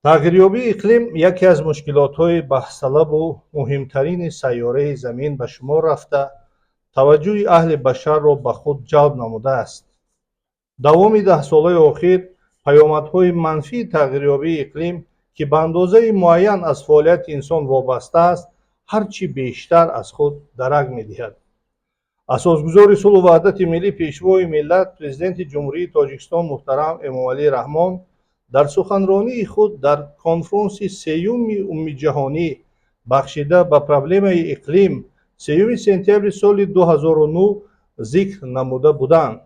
Тағйирёбии иқлим яке аз мушкилотҳои баҳсталабу муҳимтарини сайёраи Замин ба шумор рафта, таваҷҷӯҳи аҳли башарро ба худ ҷалб намудааст. Давоми даҳсолаи охир паёмадҳои манфии тағйирёбии иқлим, ки ба андозаи муайян аз фаъолияти инсон вобаста аст, ҳар чӣ бештар аз худ дарак медиҳад. Асосгузори сулҳу ваҳдати миллӣ, Пешвои миллат, Президенти Ҷумҳурии Тоҷикистон муҳтарам Эмомалӣ Раҳмон дар суханронии худ дар конфронси сеюми умумиҷаҳонӣ, бахшида ба проблемаи иқлим, 3 сентябри соли 2009 зикр намуда буданд,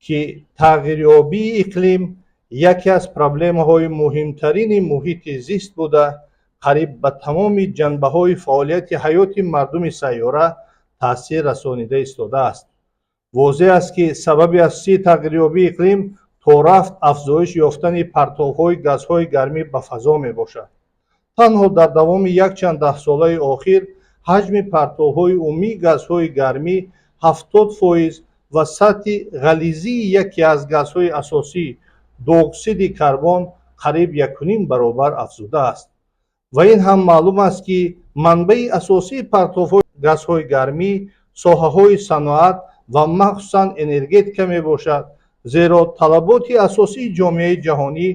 ки тағйирёбии иқлим яке аз проблемаҳои муҳимтарини муҳити зист буда, қариб ба тамоми ҷанбаҳои фаъолияти ҳаёти мардуми сайёра таъсир расонида истодааст. Возеҳ аст, ки сабаби асосии тағйирёбии иқлим то рафт афзоиш ёфтани партовҳои газҳои гармӣ ба фазо мебошад. Танҳо дар давоми якчанд даҳсолаи охир ҳаҷми партовҳои умумии газҳои гармӣ 70% ва сатҳи ғализии яке аз газҳои асосӣ, дуоксиди карбон, қариб 1,5 баробар афзудааст. Ва ин ҳам маълум аст, ки манбаи асосии партовҳои газҳои гармӣ соҳаҳои саноат ва махсусан энергетика мебошад, зеро талаботи асосии ҷомеаи ҷаҳонӣ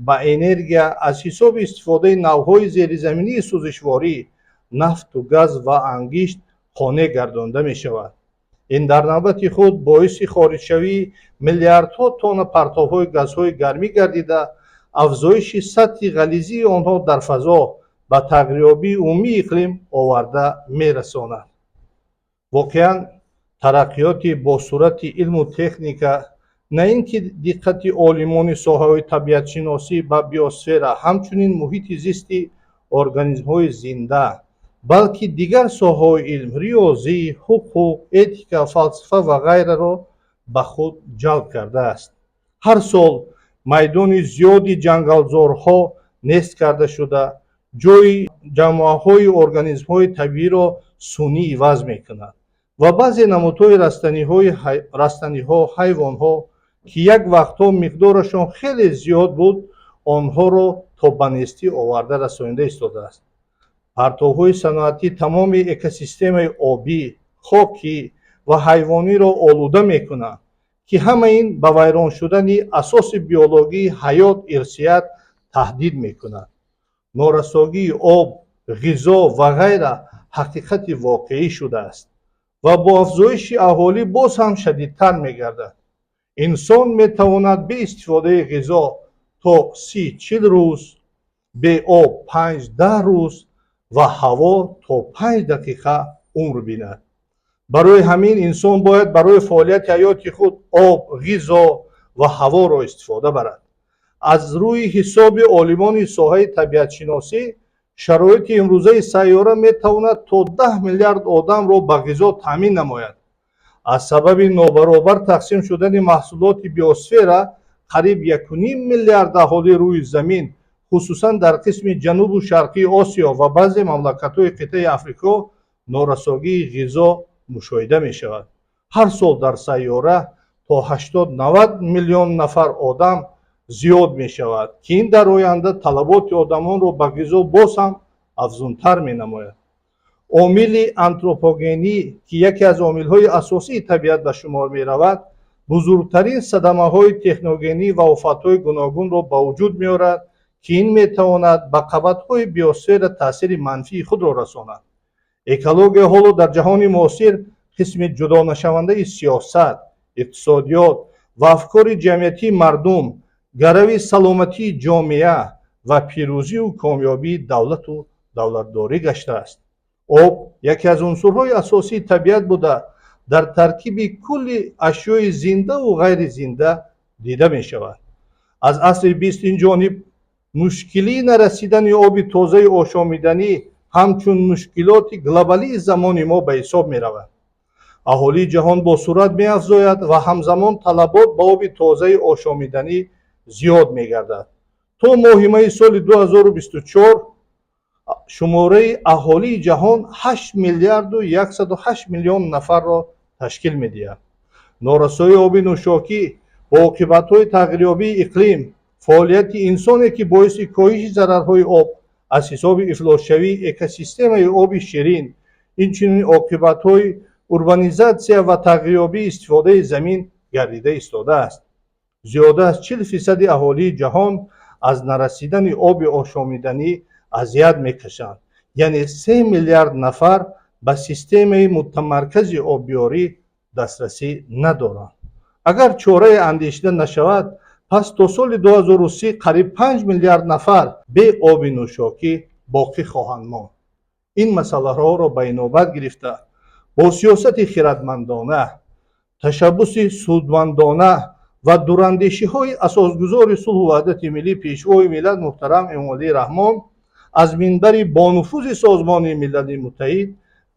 ба энергия аз ҳисоби истифодаи навъҳои зеризаминии сӯзишворӣ, нафту газ ва ангишт қонеъ гардонда мешавад. Ин дар навбати худ боиси хориҷшавии миллиардҳо тонна партовҳои газҳои гармӣ гардида, афзоиши сатҳи ғализии онҳо дар фазо ба тағйирёбии умумии иқлим оварда мерасонад. Воқеан, тараққиёти босуръати илму техника на ин ки диққати олимони соҳаҳои табиатшиносӣ ба биосфера, ҳамчунин муҳити зисти организмҳои зинда, балки дигар соҳаҳои илм, риёзӣ, ҳуқуқ, этика, фалсафа ва ғайраро ба худ ҷалб кардааст. Ҳар сол майдони зиёди ҷангалзорҳо нест карда шуда, ҷои ҷамъуаҳои организмҳои табииро сунъӣ иваз мекунад ва баъзе намудҳои растаниҳо, ҳайвонҳо, ки як вақтҳо миқдорашон хеле зиёд буд, онҳоро то ба нестӣ оварда расонида истодааст. Партовҳои саноатӣ тамоми экосистемаи обӣ, хокӣ ва ҳайвониро олуда мекунанд, ки ҳама ин ба вайрон шудани асоси биологии ҳаёт, ирсият таҳдид мекунад. Норасогии об, ғизо ва ғайра ҳақиқати воқеӣ шудааст ва бо афзоиши аҳолӣ боз ҳам шадидтар мегардад. Инсон метавонад бе истифодаи ғизо то 30-40 рӯз, бе об 5-10 рӯз ва ҳаво то 5 дақиқа умр бинад. Барои ҳамин инсон бояд барои фаъолияти ҳаёти худ об, ғизо ва ҳаворо истифода барад. Аз рӯи ҳисоби олимони соҳаи табиатшиносӣ, шароити имрӯзаи сайёра метавонад то 10 миллиард одамро ба ғизо таъмин намояд. Аз сабаби нобаробар тақсим шудани маҳсулоти биосфера қариб 1,5 миллиард аҳолии рӯи замин, хусусан дар қисми ҷанубу шарқии Осиё ва баъзе мамлакатҳои қитъаи Африқо, норасогии ғизо мушоҳида мешавад. Ҳар сол дар сайёра то 80-90 миллион нафар одам зиёд мешавад, ки ин дар оянда талаботи одамонро ба ғизо боз ҳам афзунтар менамояд. Омили антропогенӣ, ки яке аз омилҳои асосии табиат ба шумор меравад, бузургтарин садамаҳои техногенӣ ва офатҳои гуногунро ба вуҷуд меорад, ки ин метавонад ба қабатҳои биосфера таъсири манфии худро расонад. Экология ҳоло дар ҷаҳони муосир қисми ҷудонашавандаи сиёсат, иқтисодиёт ва афкори ҷамъиятии мардум, гарави саломатии ҷомеа ва пирӯзию комёбии давлату давлатдорӣ гаштааст. Об яке аз унсурҳои асосии табиат буда, дар таркиби кулли ашёи зиндаву ғайри зинда дида мешавад. Аз асри бист ин ҷониб мушкилии нарасидани оби тозаи ошомиданӣ ҳамчун мушкилоти глобалии замони мо ба ҳисоб меравад. Аҳолии ҷаҳон бо суръат меафзояд ва ҳамзамон талабот ба оби тозаи ошомиданӣ зиёд мегардад. То моҳи майи соли 2024 шумораи аҳолии ҷаҳон 8 миллиарду 108 миллион нафарро ташкил медиҳад. Норасоии оби нӯшокӣ бо оқибатҳои тағйирёбии иқлим, Фаъолияти инсоне, ки боиси коҳиши зарарҳои об аз ҳисоби ифлосшавии экосистемаи оби ширин, инчунин оқибатҳои урбанизатсия ва тағйирёбии истифодаи замин гардида истодааст. Зиёда аз 40 фисади аҳолии ҷаҳон аз нарасидани оби ошомиданӣ азият мекашанд, яъне 3 миллиард нафар ба системаи мутамаркази обёрӣ дастрасӣ надоранд. Агар чорае андешида нашавад, пас то соли 2030 қариб 5 миллиард нафар бе оби нӯшокӣ боқӣ хоҳанд монд. Ин масъалаҳоро ба инобат гирифта, бо сиёсати хирадмандона, ташаббуси судмандона ва дурандешиҳои Асосгузори сулҳу ваҳдати миллӣ, Пешвои миллат муҳтарам Эмомалӣ Раҳмон аз минбари бонуфузи Созмони Милали Муттаҳид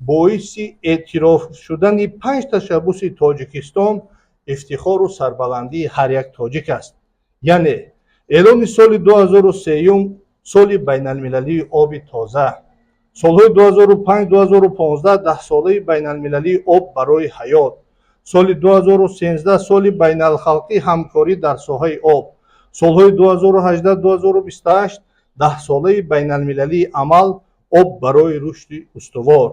боиси эътироф шудани панҷ ташаббуси Тоҷикистон ифтихору сарбаландии ҳар як тоҷик аст, яъне эълони соли 2003 соли байналмилалии оби тоза, солҳои 2005-2015 Даҳсолаи байналмилалии об барои ҳаёт, соли 2013 соли байналхалқии ҳамкорӣ дар соҳаи об, солҳои 2018-2028 Даҳсолаи байналмилалии амал «Об барои рушди устувор»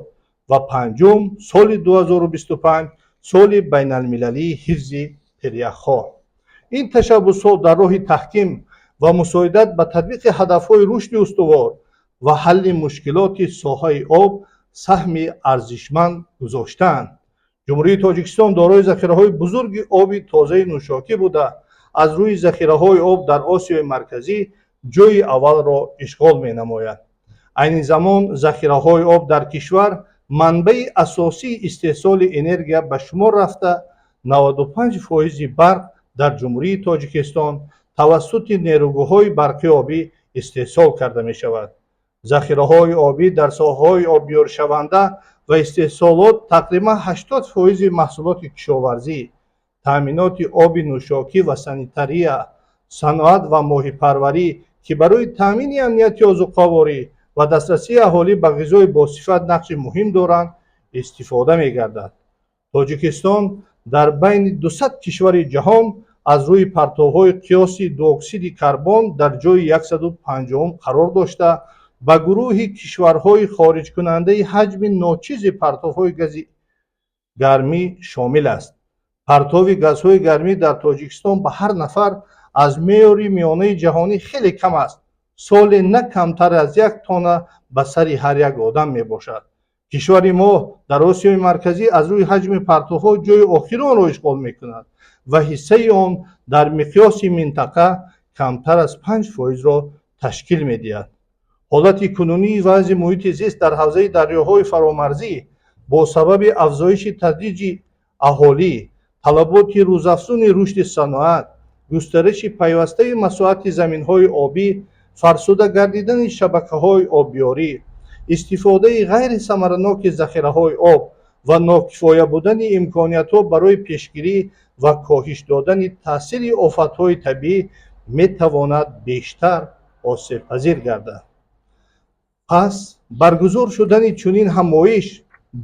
ва панҷум, соли 2025 соли байналмилалии ҳифзи пиряхҳо. Ин ташаббусҳо дар роҳи таҳким ва мусоидат ба татбиқи ҳадафҳои рушди устувор ва ҳалли мушкилоти соҳаи об саҳми арзишманд гузоштаанд. Ҷумҳурии Тоҷикистон дорои захираҳои бузурги оби тозаи нӯшокӣ буда, аз рӯи захираҳои об дар Осиёи Марказӣ ҷойи аввалро ишғол менамояд. Айни замон захираҳои об дар кишвар манбаи асосии истеҳсоли энергия ба шумор рафта, 95 фоизи барқ дар Ҷумҳурии Тоҷикистон тавассути нерӯгоҳҳои барқи обӣ истеҳсол карда мешавад. Захираҳои обӣ дар соҳаҳои обёришаванда ва истеҳсолот тақрибан 80 фоизи маҳсулоти кишоварзӣ, таъминоти оби нӯшокӣ ва санитария, саноат ва моҳипарварӣ, ки барои таъмини амнияти озуқаворӣ ва дастрасии аҳолӣ ба ғизои босифат нақши муҳим доранд, истифода мегардад. Тоҷикистон дар байни 200 кишвари ҷаҳон аз рӯи партовҳои қиёси дуоксиди карбон дар ҷойи 150-ум қарор дошта, ба гурӯҳи кишварҳои хориҷкунандаи ҳаҷми ночизи партовҳои гази гармӣ шомил аст. Партови газҳои гармӣ дар Тоҷикистон ба ҳар нафар аз меъёри миёнаи ҷаҳонӣ хеле кам аст, соле на камтар аз 1 тонна ба сари ҳар як одам мебошад. Кишвари мо дар Осиёи Марказӣ аз рӯи ҳаҷми партовҳо ҷойи охиронро ишғол мекунад ва ҳиссаи он дар миқёси минтақа камтар аз 5 фоизро ташкил медиҳад. Ҳолати кунунии вазъи муҳити зист дар ҳавзаи дарёҳои фаромарзӣ бо сабаби афзоиши тадриҷи аҳолӣ, талаботи рӯзафзуни рушди саноат, густариши пайвастаи масоҳати заминҳои обӣ, фарсуда гардидани шабакаҳои обёрӣ, истифодаи ғайрисамараноки захираҳои об ва нокифоя будани имкониятҳо барои пешгирӣ ва коҳиш додани таъсири офатҳои табиӣ метавонад бештар осебпазир гардад. Пас баргузор шудани чунин ҳамоиш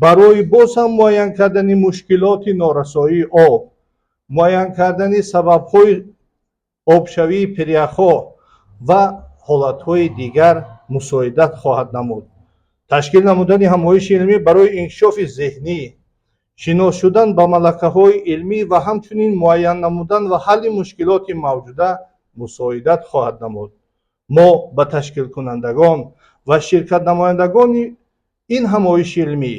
барои боз ҳам муайян кардани мушкилоти норасоии об, муайян кардани сабабҳои обшавии пиряхҳо ва ҳолатҳои дигар мусоидат хоҳад намуд. Ташкил намудани ҳамоиши илмӣ барои инкишофи зеҳнӣ, шинос шудан ба малакаҳои илмӣ ва ҳамчунин муайян намудан ва ҳалли мушкилоти мавҷуда мусоидат хоҳад намуд. Мо ба ташкилкунандагон ва ширкатнамояндагони ин ҳамоиши илмӣ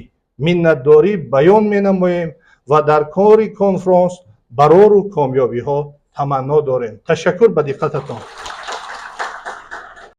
миннатдорӣ баён менамоем ва дар кори конфронс барору комёбиҳо таманно дорем. Ташаккур ба диққататон.